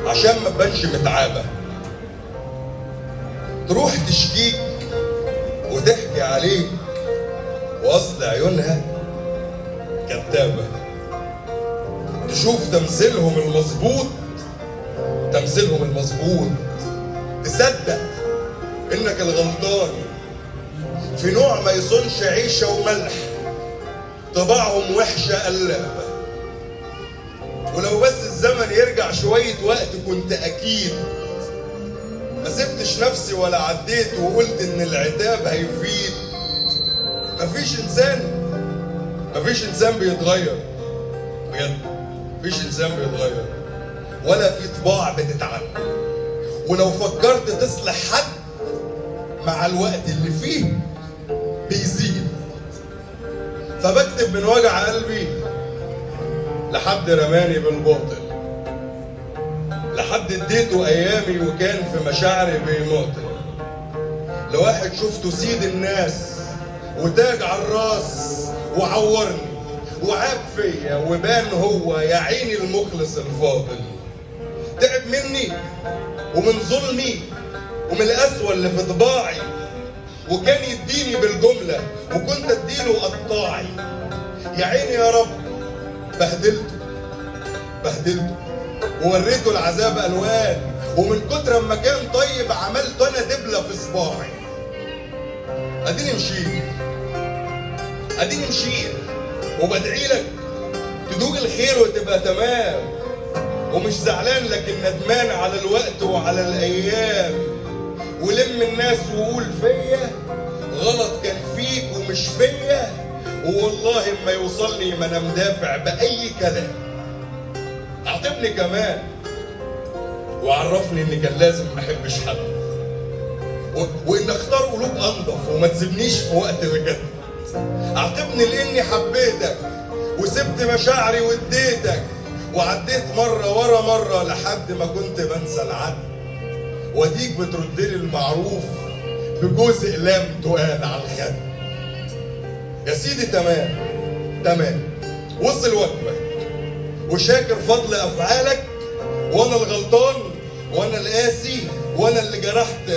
عشان ما تبانش متعابة. تروح تشكيك وتحكي عليك واصل عيونها كدابة. تشوف تمثيلهم المظبوط، تمثيلهم المظبوط، تصدق انك الغلطان. في نوع ما يصونش عيشة وملح، طباعهم وحشة قلابة. ولو بس الزمن يرجع شوية وقت كنت أكيد ما سبتش نفسي ولا عديت وقلت إن العتاب هيفيد. مفيش إنسان، مفيش إنسان بيتغير بجد، مفيش إنسان بيتغير ولا في طباع بتتعدل. ولو فكرت تصلح حد مع الوقت اللي فيه بيزيد. فبكتب من وجع قلبي لحد رماني بالباطل، لحد اديته ايامي وكان في مشاعري بيماطل، لواحد شفته سيد الناس وتاج على الراس وعورني وعاب فيا وبان هو يا عيني المخلص الفاضل. تعب مني ومن ظلمي ومن القسوة اللي في طباعي، وكان يديني بالجملة وكنت اديله قطاعي. يا عيني يا رب بهدلته بهدلته ووريته العذاب الوان، ومن كتر ما كان طيب عملت انا دبله في صباعي. اديني مشيت، اديني مشيت وبدعي لك تدوق الخير وتبقى تمام، ومش زعلان لكن ندمان على الوقت وعلى الايام. ولم الناس وقول فيا غلط كان فيك ومش فيا، والله ما يوصلني ما انا مدافع باي كلام. اعتبني كمان وعرفني ان كان لازم ما احبش حد، وان اختار قلوب انضف وما تسيبنيش في وقت الجد. اعتبني لاني حبيتك وسبت مشاعري واديتك، وعديت مرة ورا مرة لحد ما كنت بنسى العد. واديك بتردلي المعروف بجزء لام تقال على الخد. يا سيدي تمام تمام، وصل وجبك وشاكر فضل افعالك، وانا الغلطان وانا القاسي وانا اللي جرحت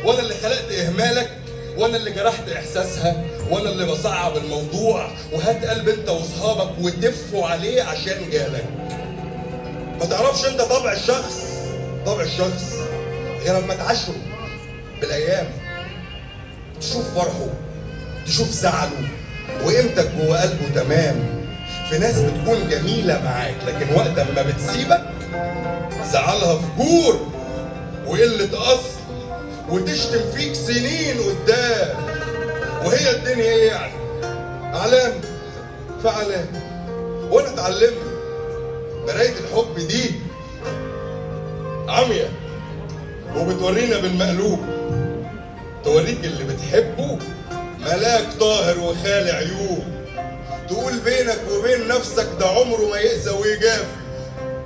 وانا اللي خلقت اهمالك وانا اللي جرحت احساسها وانا اللي بصعب الموضوع. وهات قلب انت واصحابك وتفوا عليه عشان جالك. ما تعرفش انت طبع الشخص، طبع الشخص غير لما تعاشره بالايام، تشوف فرحه تشوف زعله وقيمتك جوه قلبه تمام. في ناس بتكون جميلة معاك لكن وقت ما بتسيبك زعلها فجور وقلة أصل وتشتم فيك سنين قدام. وهي الدنيا ايه يعني؟ علام فعلام. وانا اتعلمت مراية الحب دي عمية وبتورينا بالمقلوب، توريك اللي بتحبه ملاك طاهر وخالي عيوب، تقول بينك وبين نفسك ده عمره ما يأسى ويجافي،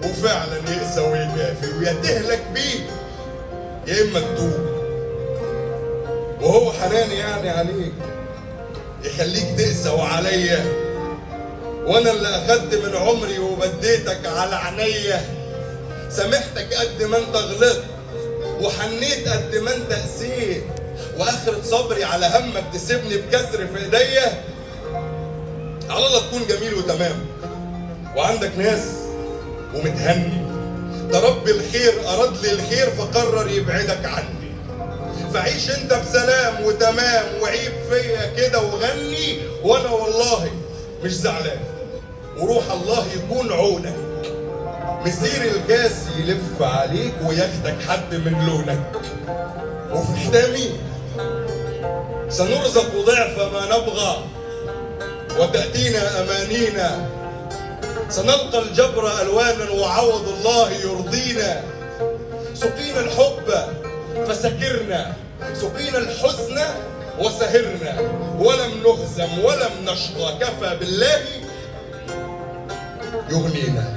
وفعلا يأسى ويجافي ويا تهلك بيه يا اما تتوب. وهو حنان يعني عليك يخليك تأسى وعليا، وانا اللي اخدت من عمري وبديتك على عينيا. سامحتك قد ما انت غلطت وحنيت قد ما انت قسيت، واخرة صبري على همك تسيبني بكسر في ايديا. على الله تكون جميل وتمام وعندك ناس ومتهني، ده رب الخير اراد لي الخير فقرر يبعدك عني. فعيش انت بسلام وتمام وعيب فيا كده وغني، وانا والله مش زعلان وروح الله يكون عونك. مسير الكاس يلف عليك وياخدك حد من لونك. وفي ختامي سنرزق ضعف ما نبغى وتأتينا أمانينا، سنلقى الجبر ألوانا وعوض الله يرضينا. سقينا الحب فسكرنا، سقينا الحزن وسهرنا، ولم نهزم ولم نشقى، كفى بالله يغنينا.